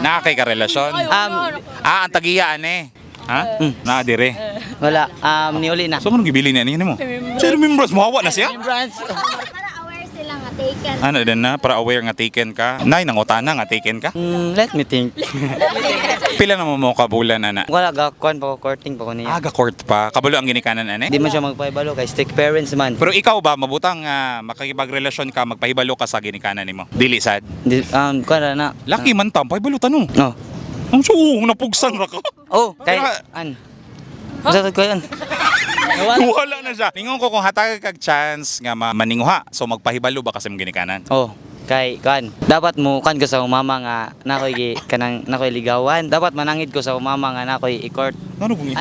Nakakay ka relasyon? Ang tagiya ane. Ha? Na dire. Wala. Niuli na. So anong gibili niya mo? Sir members mo na siya? Remembrance. Para aware sila nga taken. Ano din na para aware nga taken ka. Nay nang utana nga taken ka. Let me think. Pila na mo ka bulan ana? Wala gakon pa ko, courting pa ko niya. Aga court pa. Kabalo ang ginikanan ane? Hindi man siya magpahibalo kay strict parents man. Pero ikaw ba mabutang makikipagrelasyon ka magpahibalo ka sa ginikanan nimo? Dili sad. Kuan na. Laki man tam pahibalo tanong. No. Ang suong napugsan ra ka. Oh, kay Sa ko yan. Wala na siya. Ningon ko kung hatag kag chance nga maninguha. So magpahibalo ba kasi mong ginikanan? Oh, kay kan. Dapat mo kan ko sa mama nga nakoy nakoy ligawan. Dapat manangid ko sa mama nga nakoy i-court. Ano kung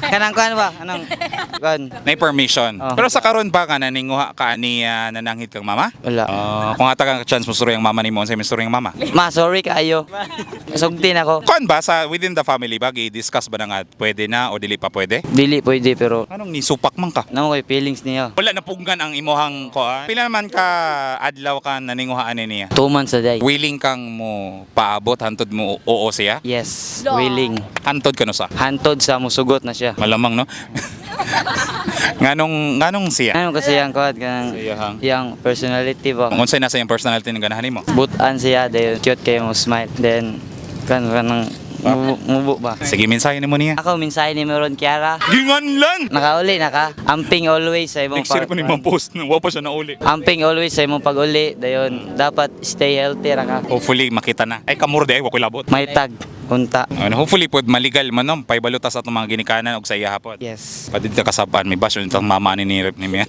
Kanang kan ba? Anong kan? may permission. Oh. Pero sa karon ba ka naninguha ka ni nananghid kang mama? Wala. Kung hatag kag chance mo suri ang mama nimo sa misuri ang mama. Ma, sorry kaayo. Sugtin ako. Kuan ba sa within the family ba i-discuss ba na nga pwede na o dili pa pwede? Dili pwede pero Anong nisupak man ka? namo koy feelings niya. Wala na puggan ang imuhang kuan. Pila naman ka adlaw ka naninguhaan niya? 2 months a day. Willing kang mo paabot hantod mo oo siya? Yes, willing. Hantod ka no sa? Hantod sa musugot na siya. Malamang no. nganong siya? Ano kasi yung kod kanang Siyahang. yung personality ba? Kung unsay nasa yung personality ng ganahan mo? Butan siya then cute kayo mo smile then kanang mubo ba? Sige mensahe nimo niya. Ako minsahe ni Meron Kiara. Ginganlan. Nakauli na ka. Amping always sa imong Next year pa ni post na wa pa siya nauli. Amping always sa imong pag-uli. Dayon dapat stay healthy ra ka. Hopefully makita na. Ay kamurde ay wa koy labot. May tag unta. Hopefully pod maligal man no paybalutas atong mga ginikanan og sa iya hapon. Yes. Padid ka kasaban may basyon itong mama ni Rep ni Mian.